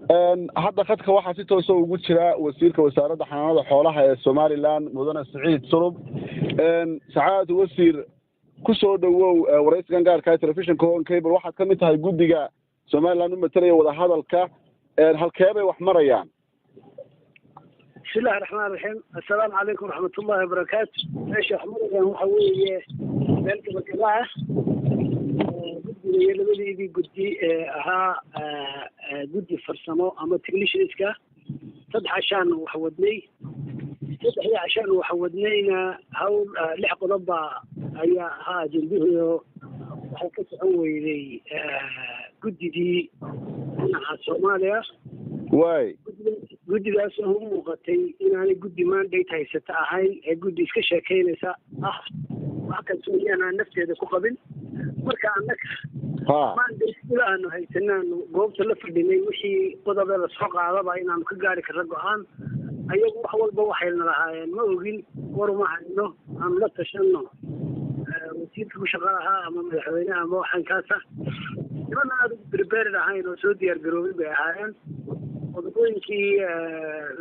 Hadda khadka waxaa si toosa ugu jira wasiirka wasaaradda xanaanada xoolaha ee Somaliland, mudane Siciid Sulub. Sacaadatu wasiir, kusoo dhawow waraysigan gaarka telefishinka Horn Cable. Waxaad ka mid tahay guddiga Somaliland u matalaya wadahadalka. Halkee bay wax marayaan? Bismi illahi raxmaan raxiim. Assalaamu calaykum waraxmatullahi wabarakaatu. Meesha wax marayaan waxa weeye meel gabagaba ah. Guddiga iyo labadeedii guddi ee ahaa guddi farsamo ama technicianska, 3 cashaan wax wadnay. Saddexdii cashaan wax wadnayna hawl lix qodob baa ayaa ahaa ajendahiio. Waxay ka socon weyday guddidii dhinaca Soomaaliya. Guddigaas oo u muuqatay inaanay guddi mandate haysata ahayn ee guddi iska sheekeynaysa ah, wax kalsooniyaan aan nafteeda ku qabin. Marka annaga mandate ila aanu haysanaanu goobta la fadhinay, wixii qodobe lasoo qaadaba inaanu ka gaari karno go-aan. Ayagu wax walba waxayna lahaayeen ma ogin, war uma hayno, aanu la tashano wasiirka ku shaqa lahaa ama madaxweynaha ama waxankaasa. Niman aada ugu prepared ahayn oo soo diyaar garoobin bay ahaayeen. Qodobooyinkii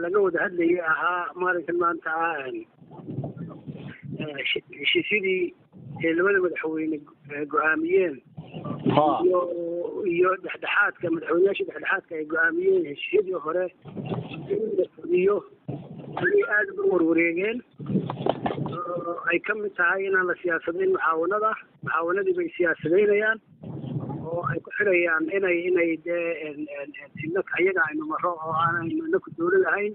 laga wada hadlayay ahaa maalinkan maanta ah heshiisyadii ee labada madaxweyne go-aamiyeen iyo dhexdhexaadka madaxweyneyaasha dhexdhexaadka ay go-aamiyeen, heshiisyadii hore in la fuliyo ayay aada uga warwareegeen, oo ay ka mid tahay inaan la siyaasadayn mucaawanada. Mucaawanadii bay siyaasadaynayaan oo ay ku xidhayaan inay dee inaka iyaga aynu maro oo aanaynu inaku dowlad ahayn.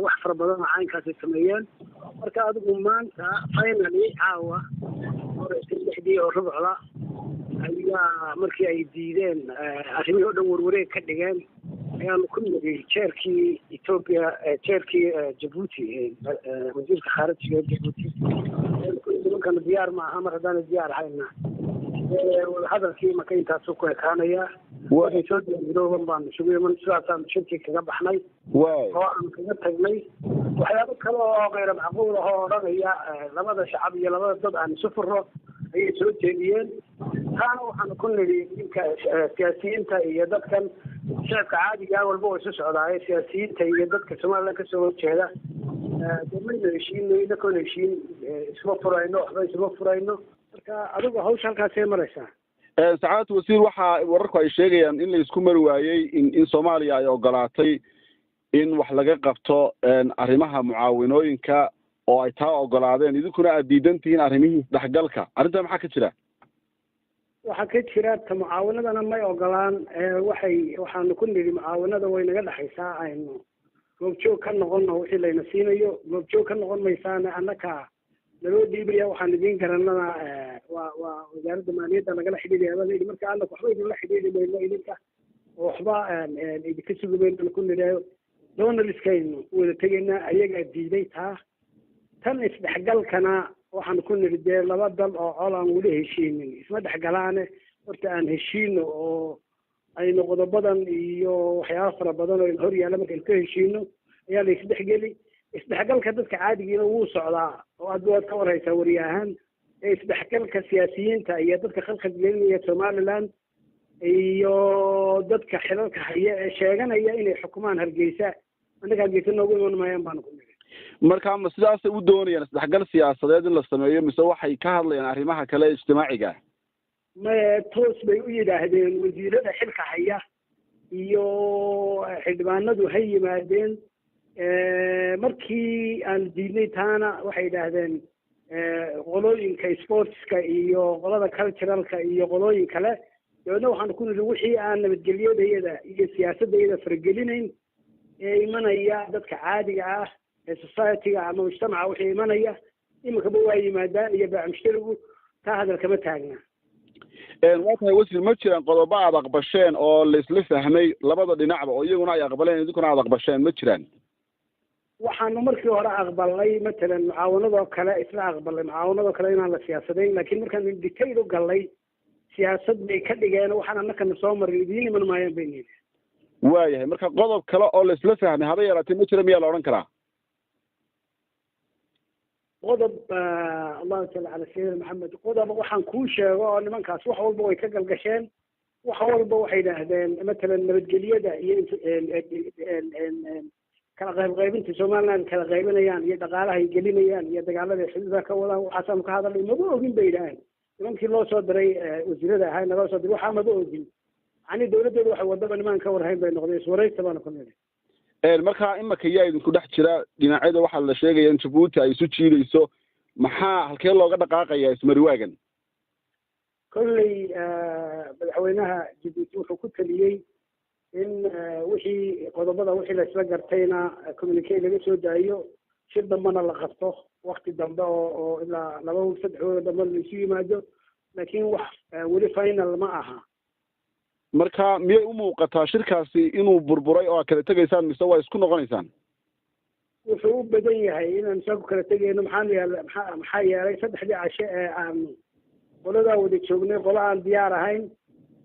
Wax fara badan oo caynkaasay sameeyeen. Marka adigu maanta finally caawa 6dii oo rubcda ayaa markii ay diideen arrimihii o dhan, warwareeg ka dhigeen, ayaanu ku niri chairkii Ethiopia, chairkii Jabuuti, wasiirka khaarijiga ee Jabuuti, nimankana diyaar ma aha. Mar haddaana diyaar ahayna wadahadalkii maka intaasuu ku ekaanaya. Waxay soo diyaargarooban baanu isugu iman. Sidaasaanu shirkii kaga baxnay oo aanu kaga tagnay. Waxyaabo kale oo keyra macquul ah oo odhanaya labada shacab iyo labada dad aan isu furro ayay soo jeediyeen. Taana waxaanu ku nidhi ninka siyaasiyiinta iyo dadkan shacabka caadiga walba way isu socdaaye, siyaasiyiinta iyo dadka Somaliland kasoo horjeeda dee maynu heshiino, inakoona heshiin isma furayno, waxba isma furayno. Marka adigu hawsha halkaasay maraysaa. Sacaadatu wasiir, waxaa wararku ay sheegayaan in la isku mari waayey in Soomaaliya ay ogolaatay in wax laga qabto arrimaha mucaawinooyinka oo ay taa ogolaadeen, idinkuna aad diidan tihiin arrimihii isdhexgalka. Arrintaa maxaa ka jira? Waxaa ka jira ta mucaawanadana may ogolaan. Waxay waxaanu ku nidhi mucaawanada way naga dhexaysaa, aynu goobjoog ka noqono wixii layna siinayo. Goobjoog ka noqon maysaana, annaka naloo dhiibaya. Waxaan idiin garanana waa wasaaradda maaliyadda lagala xidhiidhaya baa layidhi. Marka annaka waxba idinla xidhiidhi mayno idinka oo waxba idinka sugi mayno ku nidhi, donorskaynu wada tegaynaa. Ayagaa diiday taa. Tan isdhexgalkana waxaanu ku nidhi dee laba dal oo col aan weli heshiinin isma dhexgalaane, horta aan heshiino oo aynu qodobadan iyo waxyaaba fara badan oo ina hor yaalla markaynu ka heshiino ayaa la isdhexgeli. Isdhexgalka dadka caadigiina wuu socdaa oo aad waad ka warhaysaa wariye ahaan. Ee isdhexgalka siyaasiyiinta iyo dadka khalkhal gelinaya Somaliland iyo dadka xilalka haya ee sheeganaya inay xukumaan Hargeysa, annaga Hargeysa noogu iman maayaan baanu ku nidhi. Marka ma sidaasay u doonayaan isdhexgal siyaasadeed in la sameeyo, mise waxay ka hadlayaan arrimaha kale ee ijtimaaciga? Maye, toos bay u yidhaahdeen wasiirada xilka haya iyo xildhibaanadu ha yimaadeen. Markii aan diidnay taana waxay yidhaahdeen qolooyinka sportska iyo qolada culturalka iyo qolooyin kale. Dabeedna waxaanu ku nidhi wixii aan nabadgelyadayada iyo siyaasadayada faragelinayn ee imanaya, dadka caadiga ah ee society-ga ama mujtamaca wixii imanaya iminkaba waa yimaadaan iyo baac mushtarigu, taa hadal kama taagna. Waa tahay wasiir, ma jiraan qodobo aad aqbasheen oo laisla fahmay labada dhinacba, oo iyaguna ay aqbaleen idinkuna aad aqbasheen, ma jiraan? Waxaanu markii hore aqbalnay matalan mucaawanadoo kale, isla aqbalnay mucaawanadoo kale inaan la siyaasadayn, laakiin markaanu detail u gallay siyaasad bay ka dhigeen. Waxaan annakana soo marin idiin iman maayaan bay nidhi. Waayahay, marka qodob kale oo laisla fahmay haba yaraatee ma jira miyaa la odhan karaa? Qodob, allahuma salli cala sayidina Maxamed, qodob waxaan kuu sheego oo nimankaas wax walba way ka galgasheen. Wax walba waxay yidhaahdeen, matalan nabadgelyada iyo kala qaybqaybinta Somaliland kala qaybinayaan iyo dhaqaalaha ay gelinayaan iyo dagaalada ay xuduudaha ka wadaan, waxaasaanu ka hadalnay. Maba ogin bay yidhaaheen nimankii loo soo diray, wasiirada ahaa naloo soo diray, waxaa maba ogin. Macnii dawladdeedu waxay wadaba nimaan ka warhayn bay noqdeen. Iswaraysta baanu ku nidhi. Marka imaka yaa idinku dhex jira dhinacyada? Waxaa la sheegaya in Jabuuti ay isu jiidayso. Maxaa halkee looga dhaqaaqayaa ismariwaagan? Kolley madaxweynaha Jabuuti wuxuu ku taliyey in wixii qodobada wixii la isla gartayna communique laga soo daayo, shir dambena la qabto wakti dambe oo ilaa 2 week 3 week dambe la isu yimaado, laakiin wax weli final ma aha. Marka miyay u muuqataa shirkaasi inuu burburay oo aad kala tegaysaan, mise waa isku noqonaysaan? Wuxuu u badan yahay inaan saa ku kala tegayno. Maxaa yeelay maxaa yeelay saddexdii cashe ee aanu qoladaa wada joognay, qola aan diyaar ahayn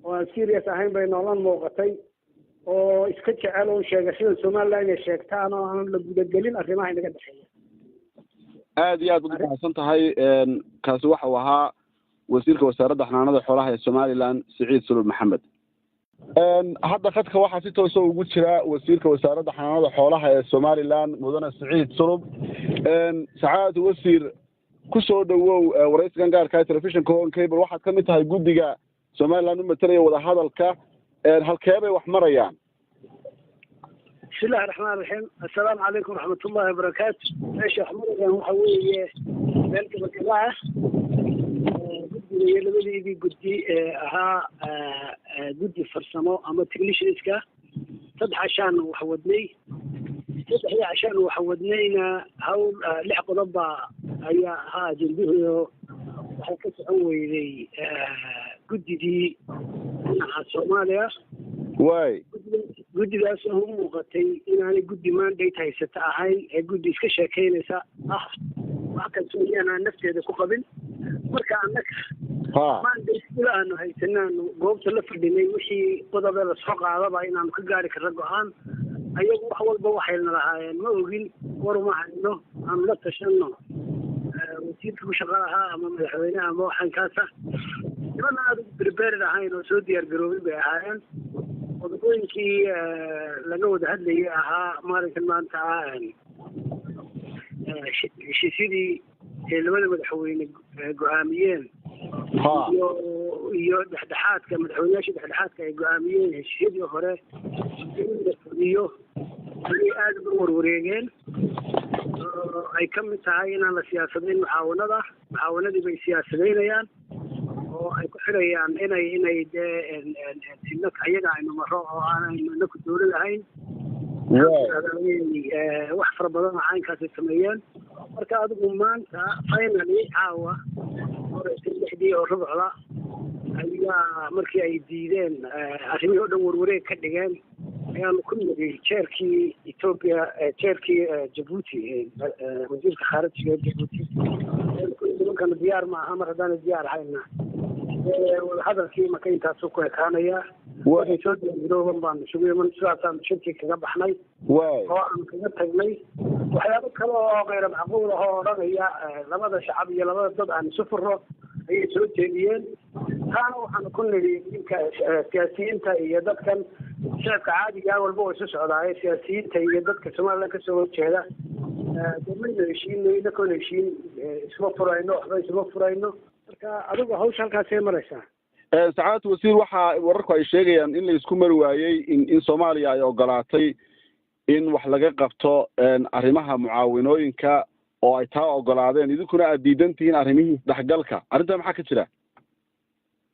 oo aan serious ahayn bay noolan muuqatay, oo iska jecel un sheegashada Somaliland inay sheegtaan oo aan la gudagelin arrimaha inaga dhexeeya. Aad iyo aad baad umahadsan tahay. Kaasi waxa uu ahaa wasiirka wasaaradda xanaanada xoolaha ee Somaliland, Siciid Sulub Maxamed. Hadda khadka waxaa si toosa ugu jira wasiirka wasaaradda xanaanada xoolaha ee Somaliland, mudane Siciid Sulub. Sacaadatu wasiir, ku soo dhawow waraysigan gaarka telefishinka Horn Cable. Waxaad ka mid tahay guddiga Somaliland u matalaya wadahadalka. Halkee bay wax marayaan? Bismi illahi raxmaan raxiim. Assalaamu calaykum waraxmatullahi wabarakaatu. Meesha wax marayaan waxa weeye meel gabagaba ah. Guddiga iyo labadeedii guddi ee ahaa guddi farsamo ama technicianska, 3 cashaan wax wadnay. Saddexdii cashaan wax wadnayna hawl lix qodob baa ayaa ahaa ajendahuyo. Waxay ka socon weyday guddidii dhinaca Soomaaliya. Guddigaas oo u muuqatay inaanay guddi mandate haysata ahayn ee guddi iska sheekeynaysa ah, wax kalsooniyaan aan nafteeda ku qabin. Marka annaga mandate ila aanu haysanaanu goobta la fadhinay, wixii qodobe lasoo qaadaba inaanu ka gaari karno go-aan. Ayagu wax walba waxayna lahaayeen ma ogin, war uma hayno, aanu la tashano wasiirka ku shaqa lahaa ama madaxweynaha ama waxankaasa. Niman aada ugu prepared ahayn oo soo diyaar garoobin bay ahaayeen. Qodobooyinkii laga wada hadlayay ahaa maalinkan maanta ah heshiisyadii ay labada madaxweyne go-aamiyeen iyo dhexdhexaadka madaxweyneyaasha dhexdhexaadka ay go-aamiyeen heshiisyadii hore in la fuliyo ayay aada uga warwareegeen, oo ay ka mid tahay inaan la siyaasadayn mucaawanada. Mucaawanadii bay siyaasadaynayaan oo ay ku xidhayaan inay dee inaka iyaga aynu maro oo aanaynu inaku dawlad ahayn. Wax fara badan oo caynkaasay sameeyeen. Marka adigu maanta finally caawa 6dii oo rubcda ayaa markii ay diideen arrimihii o dhan warwareeg ka dhigeen ayaanu ku niri chairkii Ethiopia, chairkii Jabuuti, wasiirka khaarijiga ee Jabuuti, nimankana diyaar ma aha. Mar haddaanay diyaar ahayna wadahadalkii maka intaasuu ku ekaanaya. Waxay soo diyaargarooban baanu isugu iman. Sidaasaanu shirkii kaga baxnay oo aanu kaga tagnay. Waxyaabo kale oo keyra macquul ah oo odhanaya labada shacab iyo labada dad aan isu furo ayay soo jeediyeen. Taana waxaanu ku nidhi ninka siyaasiyiinta iyo dadkan shacabka caadiga walba oo isu socdaaye, siyaasiyiinta iyo dadka Somaliland kasoo horjeeda dee maynu heshiino, inakoona heshiin isma furayno, waxba isma furayno. Marka adigu hawsha halkaasay maraysaa. Sacaadatu wasiir, waxaa wararku ay sheegayaan in la isku mari waayey in Soomaaliya ay ogolaatay in wax laga qabto arrimaha mucaawinooyinka oo ay taa ogolaadeen, idinkuna aad diidan tihiin arrimihii isdhexgalka. Arrintaa maxaa ka jira?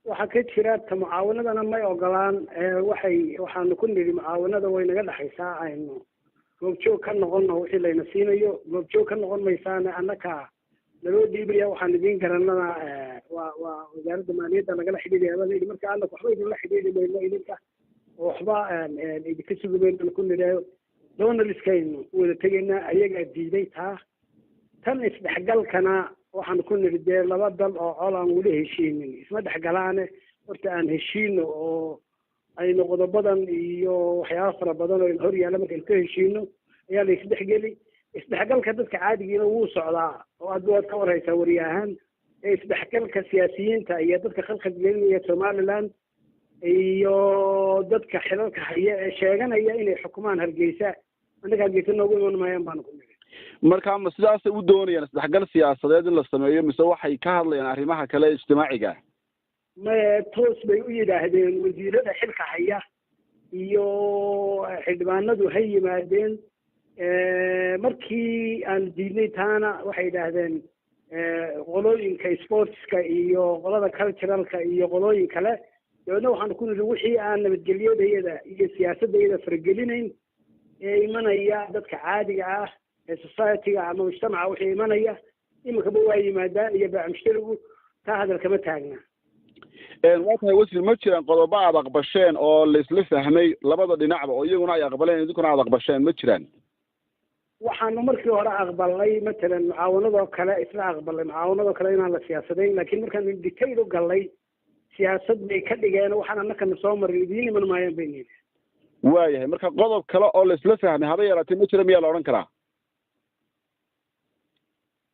Waxaa ka jira ta mucaawanadana may ogolaan. Waxay waxaanu ku nidhi mucaawanada way naga dhexaysaa, aynu goobjoog ka noqono wixii layna siinayo. Goobjoog ka noqon maysaane, annaka naloo dhiibaya, waxaan idiin garanana waa wasaaradda maaliyadda lagala xidhiidhaya baa layidhi. Marka alla waxba idinla xidhiidhi mayno idinka oo waxba idinka sugi mayno ku nidhi, donorskaynu wada tegaynaa. Ayagaa diiday taa. Tan isdhexgalkana waxaanu ku nidhi dee laba dal oo col aan weli heshiinin isma dhexgalaane, horta aan heshiino oo aynu qodobadan iyo waxyaaba fara badan oo ina hor yaalla markaynu ka heshiino ayaa la isdhexgeli. Isdhexgalka dadka caadigiina wuu socdaa oo aad waad ka warhaysaa wariye ahaan. Ee isdhexgalka siyaasiyiinta iyo dadka khalkhal gelinaya Somaliland Iyo dadka xilalka haya ee sheeganaya inay xukumaan Hargeysa, annaga Hargeysa noogu iman maayaan baanu ku nidhi. Marka ma sidaasay u doonayaan isdhexgal siyaasadeed in la sameeyo, mise waxay ka hadlayaan arrimaha kale ee ijtimaaciga? Maye, toos bay u yidhaahdeen wasiirada xilka haya iyo xildhibaanadu ha yimaadeen. Markii aan diidnay taana, waxay yidhaahdeen qolooyinka sportska iyo qolada culturalka iyo qolooyin kale. Dabeedna waxaanu ku nidhi wixii aan nabadgelyadayada iyo siyaasadayada faragelinayn ee imanaya, dadka caadiga ah ee society-ga ama mujtamaca wixii imanaya iminkaba waa yimaadaan iyo baac mushtarigu, taa hadal kama taagna. Waa tahay wasiir, ma jiraan qodobo aad aqbasheen oo laisla fahmay labada dhinacba, oo iyaguna ay aqbaleen, idinkuna aad aqbasheen, ma jiraan? Waxaanu markii hore aqbalnay matalan mucaawanadoo kale, isla aqbalnay mucaawanadoo kale inaan la siyaasadayn, laakiin markaanu detail u gallay siyaasad bay ka dhigeen. Waxaan annakana soo marin idiin iman maayaan bay nidhi. Waayahay, marka qodob kale oo laisla fahmay haba yaraatee ma jira miyaa la odhan karaa?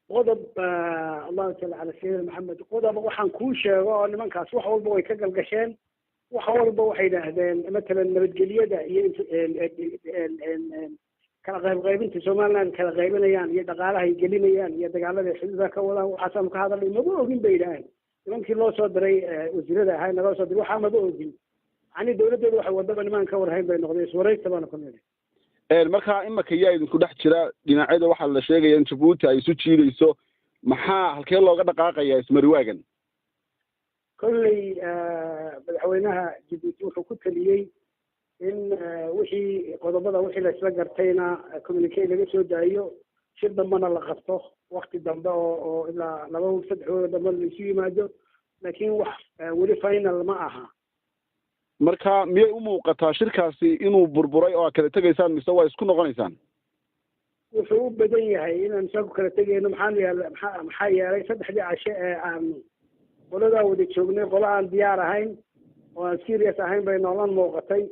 Qodob, allahuma salli cala sayidina Maxamed, qodob waxaan kuu sheego oo nimankaas wax walba way ka galgasheen. Wax walba waxay yidhaahdeen, matalan nabadgelyada iyo kala qayb qaybinta Somaliland kala qaybinayaan iyo dhaqaalaha ay gelinayaan iyo dagaalada ay xuduudaha ka wadaan, waxaasaanu ka hadalnay. Maba ogin bay yidhaaheen nimankii loo soo diray, wasiirada ahaa naloo soo diray, waxaa maba ogin. Macnii dawladdeedu waxay wadaba nimaan ka warhayn bay noqdeen. Iswaraysta baanu ka nidhi. Marka imaka yaa idinku dhex jira dhinacyada? Waxaa la sheegaya in Jabuuti ay isu jiidayso. Maxaa halkee looga dhaqaaqayaa ismariwaagan? Kolley madaxweynaha Jabuuti wuxuu ku taliyey in wixii qodobada wixii la isla gartayna communique laga soo daayo, shir dambena la qabto wakti dambe oo ilaa 2 week 3 week dambe la isu yimaado, laakiin wax weli final ma aha. Marka miyay u muuqataa shirkaasi inuu burburay oo aad kala tegaysaan, mise waa isku noqonaysaan? Wuxuu u badan yahay inaan isagu kala tegayno. Maxaa yeelay maxaa yeelay saddexdii cashe ee aanu qoladaa wada joognay, qolo aan diyaar ahayn oo aan serious ahayn bay noolan muuqatay,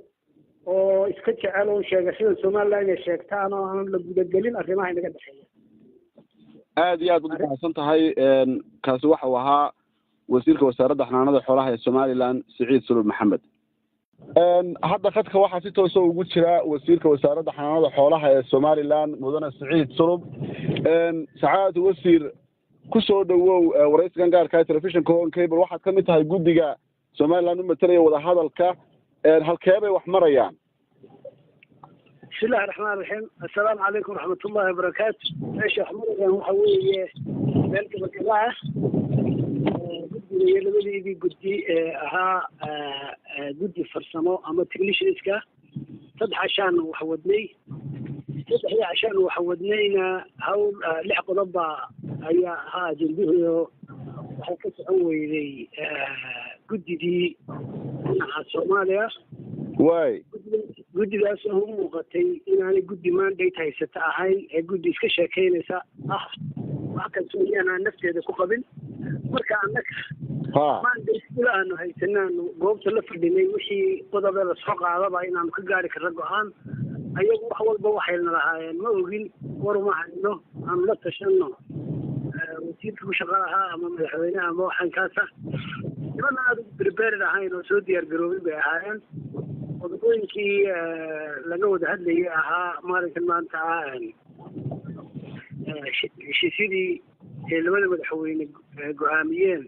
oo iska jecel un sheegashada Somaliland inay sheegtaan oo aan la gudagelin arrimaha inaga dhexeeya. Aad iyo aad baad umahadsan tahay. Kaasi waxa uu ahaa wasiirka wasaaradda xanaanada xoolaha ee Somaliland, Siciid Sulub Maxamed. Hadda khadka waxaa si toosa ugu jira wasiirka wasaaradda xanaanada xoolaha ee Somaliland, mudane Siciid Sulub. Sacaadatu wasiir, ku soo dhawow waraysigan gaarka telefishinka Horn Cable. Waxaad ka mid tahay guddiga Somaliland u matalaya wadahadalka. Halkee bay wax marayaan? Bismi illahi raxmaan raxiim. Assalaamu calaykum waraxmat ullahi wabarakaatu. Meesha wax marayaan waxa weeye meel gabagaba ah. Guddiga iyo labadeedii guddi ee ahaa guddi farsamo ama technicianska, 3 cashaan wax wadnay. Saddexdii cashaan wax wadnayna hawl lix qodob baa ayaa ahaa ajendahuyo. Waxay ka socon weyday guddidii dhinaca Soomaaliya. Guddigaas oo u muuqatay inaanay guddi mandate haysata ahayn ee guddi iska sheekeynaysa ah, wax kalsooniyaan aan nafteeda ku qabin. Marka annaga mandate ila aanu haysanaanu goobta la fadhinay, wixii qodobe lasoo qaadaba inaanu ka gaari karno go-aan. Ayagu wax walba waxayna lahaayeen ma ogin, war uma hayno, aanu la tashano wasiirka ku shaqa lahaa ama madaxweynaha ama waxankaasa. Niman aada u prepared ahayn oo soo diyaar garoobin bay ahaayeen. Qodobooyinkii laga wada hadlayay ahaa maalinkan maanta ah heshiisyadii ee labada madaxweyne go-aamiyeen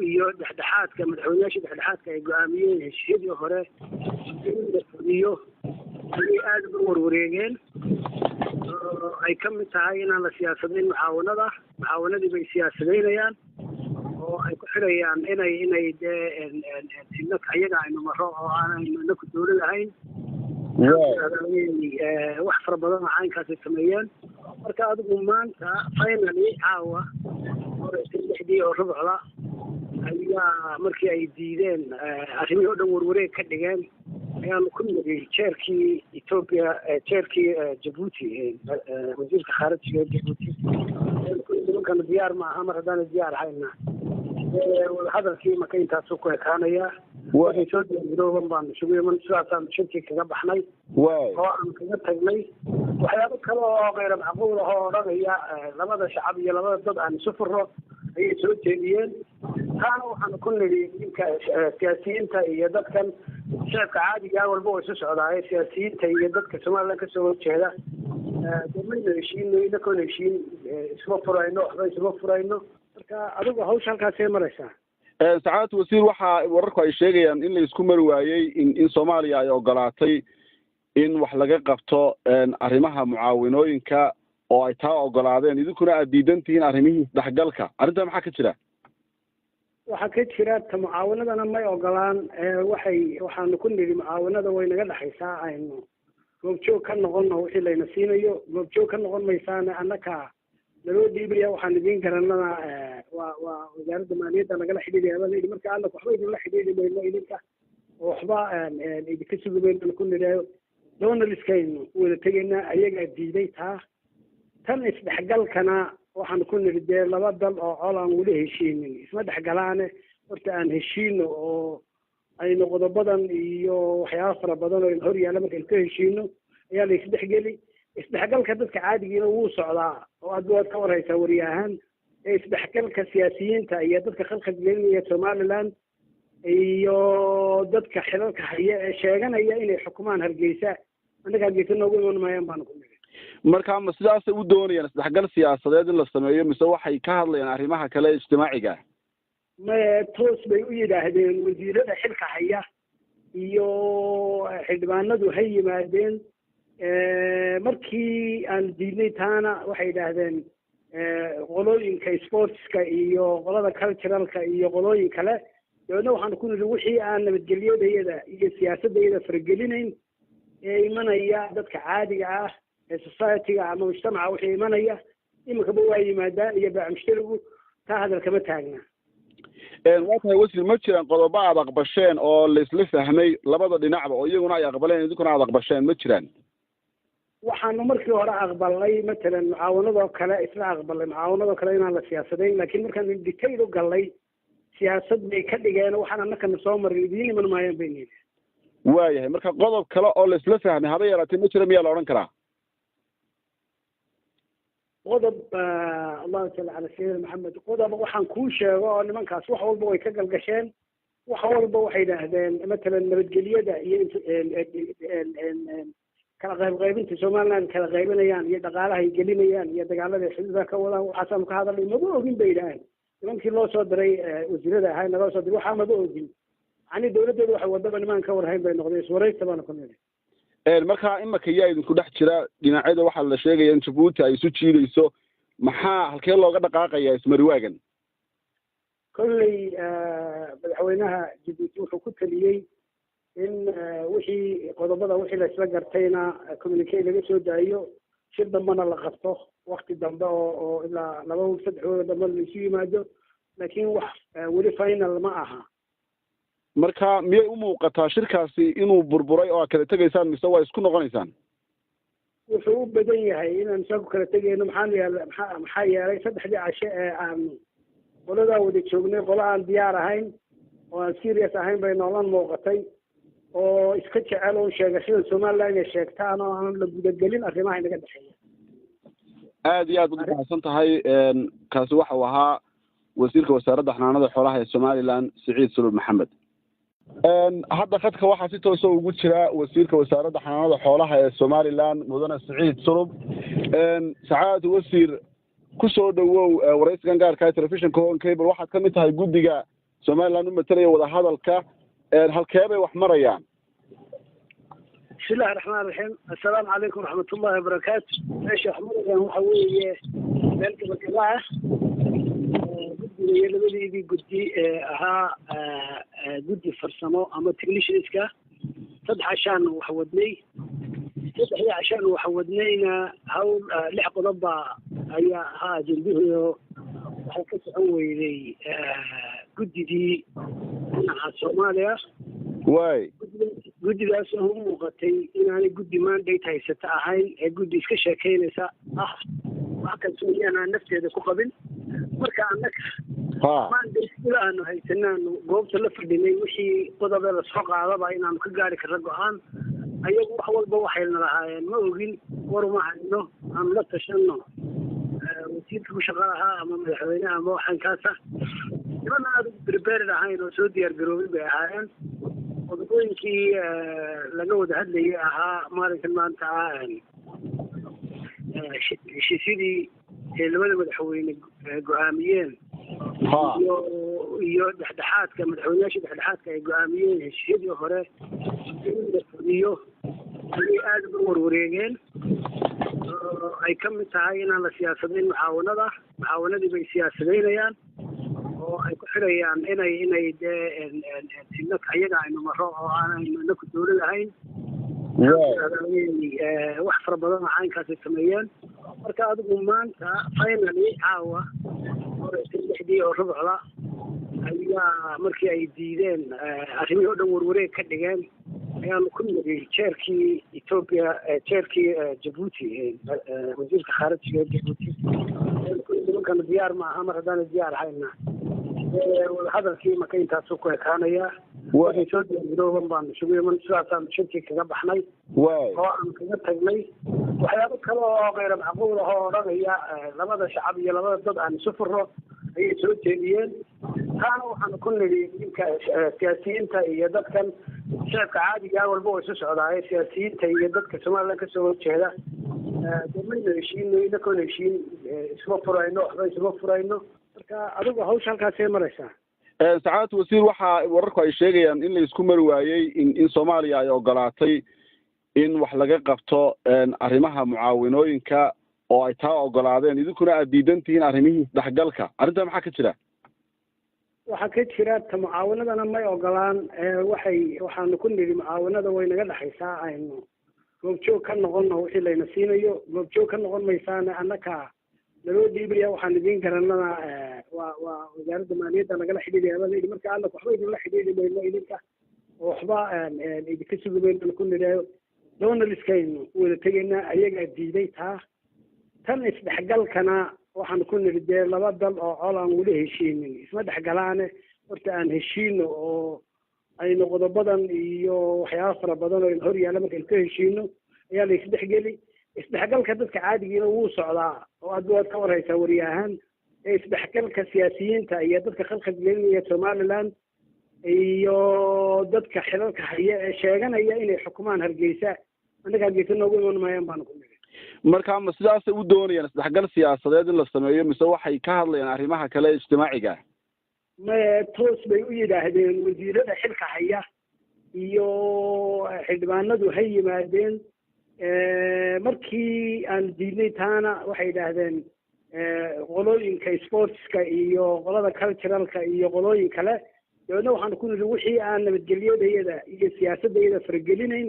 iyo dhexdhexaadka madaxweyneyaasha dhexdhexaadka ay go-aamiyeen heshiisyadii hore in la fuliyo ayay aada uga warwareegeen, oo ay ka mid tahay inaan la siyaasadayn mucaawanada. Mucaawanadii bay siyaasadaynayaan oo ay ku xidhayaan inay dee inaka iyaga aynu maro oo aanaynu inaku dawlad ahayn. Wax fara badan oo caynkaasay sameeyeen. Marka adigu maanta finally caawa 6:15 ayaa markii ay diideen arrimihii o dhan warwareeg ka dhigeen ayaanu ku niri chairkii Ethiopia, chairkii Jabuuti, wasiirka khaarijiga ee Jabuuti, nimankana diyaar ma aha. Mar haddaana diyaar ahayna wadahadalkii maka intaasuu ku ekaanaya. Waxay soo diyaargarooban baanu isugu iman. Sidaasaanu shirkii kaga baxnay oo aanu kaga tagnay. Waxyaabo kale oo keyra macquul ah oo odhanaya labada shacab iyo labada dad aan isu furo ayay soo jeediyeen. Taana waxaanu ku nidhi ninka siyaasiyiinta iyo dadkan shacabka caadiga walba way isu socdaaye, siyaasiyiinta iyo dadka Somaliland kasoo horjeeda dee maynu heshiino, inakoona heshiin isma furayno, waxba isma furayno. Marka adigu hawsha halkaasay maraysaa. Sacaadatu wasiir, waxaa wararku ay sheegayaan in la isku mari waayey in Soomaaliya ay ogolaatay in wax laga qabto arrimaha mucaawinooyinka oo ay taa ogolaadeen, idinkuna aad diidan tihiin arrimihii isdhexgalka. Arrintaa maxaa ka jira? Waxaa ka jira ta mucaawanadana may ogolaan. Waxaanu ku nidhi mucaawanada way naga dhexaysaa, aynu goobjoog ka noqono wixii layna siinayo. Goobjoog ka noqon maysaane, annaka naloo dhiibaya, waxaan idiin garanana waa wasaaradda maaliyadda lagala xidhiidhaya baa layidhi. Marka annaka waxba idinla xidhiidhi mayno idinka, oo waxba idinka sugi mayno ku nidhi, donaliskaynu wada tegaynaa. Ayagaa diiday taa. Tan isdhexgalkana waxaanu ku nidhi dee laba dal oo col aan weli heshiinin isma dhexgalaane, horta aan heshiino oo aynu qodobadan iyo waxyaaba fara badan oo hor yaalla markaynu ka heshiino ayaa la isdhexgeli. Isdhexgalka dadka caadigiina wuu socdaa oo aad waad ka warhaysaa wariye ahaan. Ee isdhexgalka siyaasiyiinta iyo dadka khalkhal gelinaya Somaliland iyo dadka xilalka haya ee sheeganaya inay xukumaan Hargeysa, annaga Hargeysa noogu iman maayaan baanu ku nidhi. Marka ma sidaasay u doonayaan isdhexgal siyaasadeed in la sameeyo, mise waxay ka hadlayaan arrimaha kale ee ijtimaaciga? Maye, toos bay u yidhaahdeen wasiirada xilka haya iyo xildhibaanadu ha yimaadeen. Markii aan diidnay taana waxay yidhaahdeen qolooyinka sportska iyo qolada culturalka iyo qolooyin kale. Dabeedna waxaanu ku nidhi wixii aan nabadgelyadayada iyo siyaasadayada faragelinayn ee imanaya dadka caadiga ah ee society-ga ama mujtamaca wixii imanaya iminkaba waa yimaadaan iyo baac mushtarigu, taa hadal kama taagna. Waa tahay wasiir, ma jiraan qodobo aad aqbasheen oo laisla fahmay labada dhinacba, oo iyaguna ay aqbaleen idinkuna aad aqbasheen, ma jiraan? Waxaanu markii hore aqbalnay matalan mucaawanadoo kale, isla aqbalnay mucaawanadoo kale inaan la siyaasadayn, laakiin markaanu detail u gallay siyaasad bay ka dhigeen. Waxaan annakana soo marin idiin iman maayaan bay nidhi. Waayahay, marka qodob kale oo laisla fahmay haba yaraatee ma jira miyaa la odhan karaa? Qodob, allahuma salli cala sayidina Maxamed, qodob waxaan kuu sheego oo nimankaas wax walba way ka galgasheen. Wax walba waxay yidhaahdeen matalan nabadgelyada iyo kala qaybqaybinta Somaliland kala qaybinayaan iyo dhaqaalaha ay gelinayaan iyo dagaalada ay xuduudaha ka wadaan, waxaasaanu ka hadalnay. Maba ogin bay yidhaaheen nimankii loo soo diray, wasiirada ahaa naloo soo diray, waxaa maba ogin. Macnii dawladdeedu waxay wadaba nimaan ka warhayn bay noqdeen, iswaraysta baanu ku nidhi. Marka imaka yaa idinku dhex jira dhinacyada? Waxaa la sheegaya in Jabuuti ay isu jiidayso. Maxaa halkee looga dhaqaaqayaa ismariwaagan? Kolley madaxweynaha Jabuuti wuxuu ku taliyey in wixii qodobada wixii la isla gartayna communique laga soo daayo, shir dambena la qabto wakti dambe oo ilaa 2 week 3 week dambe laisu yimaado, laakiin wax weli final ma aha. Marka miyay u muuqataa shirkaasi inuu burburay oo aad kala tegaysaan, mise waa isku noqonaysaan? Wuxuu u badan yahay inaan isagu kala tegayno. Maxaa yeelay maxaa yeelay saddexdii cashe ee aanu qoladaa wada joognay, qolo aan diyaar ahayn oo aan serious ahayn bay noolan muuqatay, oo iska jecel un sheegashada Somaliland inay sheegtaan oo aan la gudagelin arrimaha inaga dhexeeya. Aad iyo aad baad umahadsan tahay. Kaasi waxa uu ahaa wasiirka wasaaradda xanaanada xoolaha ee Somaliland, Siciid Sulub Maxamed. Hadda khadka waxaa si toosa ugu jira wasiirka wasaaradda xanaanada xoolaha ee Somaliland, mudane Siciid Sulub. Sacaadatu wasiir, ku soo dhawow waraysigan gaarka telefishinka Horn Cable. Waxaad ka mid tahay guddiga Somaliland u matalaya wadahadalka. Halkee bay wax marayaan? Bismi illahi raxmaan raxiim, assalaamu calaykum waraxmatullahi wabarakaatu. Meesha wax marayaan waxa weeye meel gabagaba ah. Guddiga iyo labadeedii guddi ee ahaa guddi farsamo ama technicianska 3 cashaan wax wadnay. Saddexdii cashaan wax wadnayna hawl lix qodob baa ayaa ahaa ajendahuyo. Waxay ka socon weyday guddidii dhinaca Soomaaliya. Guddigaas oo u muuqatay inaanay guddi mandate haysata ahayn ee guddi iska sheekeynaysa ah, wax kalsooniyaan aan nafteeda ku qabin. Marka annaga mandate ila aanu haysanaanu goobta la fadhinay, wixii qodobe lasoo qaadaba inaanu ka gaari karno go-aan. Ayagu wax walba waxayna lahaayeen ma ogin, war uma hayno, aanu la tashano wasiirka ku shaqa lahaa ama madaxweynaha ama waxankaasa. Niman aada u prepared ahayn oo soo diyaar garoobay bay ahaayeen. Qodobooyinkii laga wada hadlayay ahaa maalinkan maanta ah heshiisyadii ee labada madaxweyne go-aamiyeen iyo dhexdhexaadka, madaxweyneyaashii dhexdhexaadka ay go-aamiyeen heshiisyadii hore in la fuliyo ayay aada uga warwareegeen, oo ay ka mid tahay inaan la siyaasadayn mucaawanada. Mucaawanadii bay siyaasadaynayaan oo ay ku xidhayaan inay dee inaka iyaga aynu maro oo aanaynu inaku dawlad ahayn. Wax fara badan oo caynkaasay sameeyeen. Marka adigu maanta finally caawa 6:15 ayaa markii ay diideen arrimihii oo dhan warwareeg ka dhigeen ayaanu ku niri chairkii Ethiopia, chairkii Jabuuti, wasiirka khaarijiga ee Jabuuti, nimankana diyaar ma aha. Mar haddaanay diyaar ahayna wadahadalkii maka intaasuu ku ekaanaya. Waxay soo diyaargarooban baanu isugu iman. Sidaasaanu shirkii kaga baxnay oo aanu kaga tagnay. Waxyaabo kale oo keyra macquul ah oo odhanaya labada shacab iyo labada dad aan isu furro ayay soo jeediyeen. Taana waxaanu ku nidhi ninka siyaasiyiinta iyo dadkan shacabka caadiga walba way isu socdaaye, siyaasiyiinta iyo dadka Somaliland kasoo horjeeda dee maynu heshiino, inakoona heshiin isma furayno, waxba isma furayno. Marka adigu hawsha halkaasay maraysaa. Sacaadatu wasiir, waxaa wararku ay sheegayaan in la isku mari waayey in Soomaaliya ay ogolaatay in wax laga qabto arrimaha mucaawinooyinka oo ay taa ogolaadeen, idinkuna aad diidan tihiin arrimihii isdhexgalka. Arrintaa maxaa ka jira? Waxaa ka jira ta mucaawanadana may ogolaan. Waxaanu ku nidhi mucaawanada way naga dhexaysaa, aynu goobjoog ka noqono wixii layna siinayo. Goobjoog ka noqon maysaane, annaka naloo dhiibaya, waxaan idiin garanana waa wasaaradda maaliyadda nagala xidhiidhaya baa layidhi. Marka alla waxba idinla xidhiidhi mayno idinka oo waxba idinka sugi mayno ku nidhi, donorskaynu wada tegaynaa. Ayagaa diiday taa. Tan isdhexgalkana waxaan ku nidhi dee laba dal oo col aan weli heshiinin isma dhexgalaane, horta aan heshiino oo aynu qodobadan iyo waxyaaba fara badan oo hor yaalla markaynu ka heshiino ayaa la isdhexgeli. Isdhexgalka dadka caadigiina wuu socdaa oo aad waad ka warhaysaa wariye ahaan. Ee isdhexgalka siyaasiyiinta iyo dadka khalkhal gelinaya Somaliland iyo dadka xilalka haya ee sheeganaya inay xukumaan Hargeysa, annaga Hargeysa noogu iman maayaan baanu ku nidhi. Marka ma sidaasay u doonayaan isdhexgal siyaasadeed in la sameeyo, mise waxay ka hadlayaan arrimaha kale ee ijtimaaciga? Maye, toos bay u yidhaahdeen wasiirada xilka haya iyo xildhibaanadu ha yimaadeen. Markii aan diidnay taana waxay yidhaahdeen qolooyinka sportska iyo qolada culturalka iyo qolooyin kale. Dabeedna waxaanu ku nidhi wixii aan nabadgelyadayada iyo siyaasadayada faragelinayn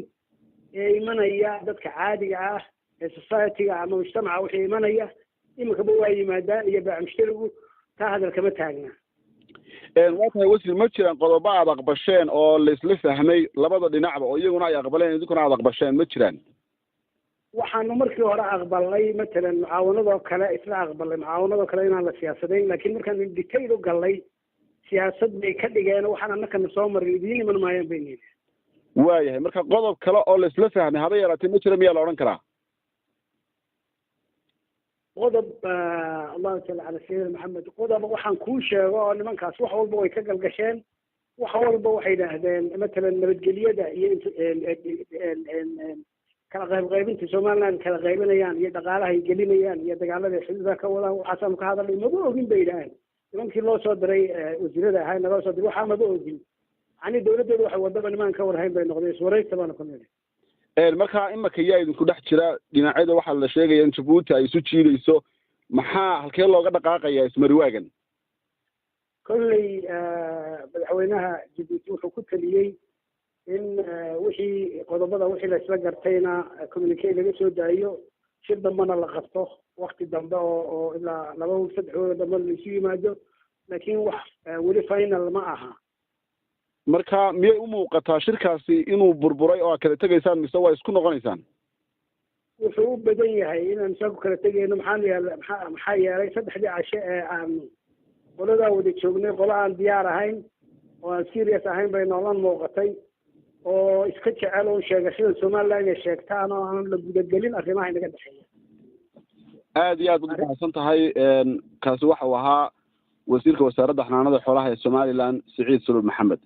ee imanaya, dadka caadiga ah ee society-ga ama mujtamaca wixii imanaya iminkaba waa yimaadaan iyo baac mushtarigu, taa hadal kama taagna. Waa tahay wasiir, ma jiraan qodobo aad aqbasheen oo laisla fahmay labada dhinacba, oo iyaguna ay aqbaleen idinkuna aad aqbasheen, ma jiraan? Waxaanu markii hore aqbalnay matalan mucaawanadoo kale, isla aqbalnay mucaawanadoo kale inaan la siyaasadayn, laakiin markaanu detail u gallay siyaasad bay ka dhigeen. Waxaan annakana soo marin idiin iman maayaan bay nidhi. Waayahay, marka qodob kale oo laisla fahmay haba yaraatee ma jira miyaa la odhan karaa? Qodob, allahuma salli cala sayidina Maxamed, qodob waxaan kuu sheego oo nimankaas wax walba way ka galgasheen. Wax walba waxay yidhaahdeen matalan nabadgelyada iyo kala qaybqaybinta Somaliland kala qaybinayaan iyo dhaqaalaha ay gelinayaan iyo dagaalada ay xuduudaha ka wadaan, waxaasaanu ka hadalnay. Maba ogin bay yidhaaheen nimankii loo soo diray, wasiirada ahaa naloo soo diray, waxaa maba ogin. Macnii dawladdeedu waxay wadaba nimaan ka warhayn bay noqdeen. Iswaraysta baanu ku nidhi. Marka imaka yaa idinku dhex jira dhinacyada? Waxaa la sheegaya in Jabuuti ay isu jiidayso. Maxaa halkee looga dhaqaaqayaa ismariwaagan? Kolley madaxweynaha Jabuuti wuxuu ku taliyey in wixii qodobada wixii la isla gartayna communique laga soo daayo, shir dambena la qabto wakti dambe oo ilaa 2 week 3 week dambe laisu yimaado, laakiin wax weli final ma aha. Marka miyay u muuqataa shirkaasi inuu burburay oo aad kala tegaysaan, mise waa isku noqonaysaan? Wuxuu u badan yahay inaan isagu kala tegayno. Maxaa yeelay maxaa yeelay saddexdii cashe ee aanu qoladaa wada joognay, qolo aan diyaar ahayn oo aan serious ahayn bay noolan muuqatay, oo iska jecel un sheegashada Somaliland inay sheegtaan oo aan la gudagelin arrimaha inaga dhexeeya. Aad iyo aad baad umahadsan tahay. Kaasi waxa uu ahaa Wasiirka wasaaradda xanaanada xoolaha ee Somaliland, Siciid Sulub Maxamed.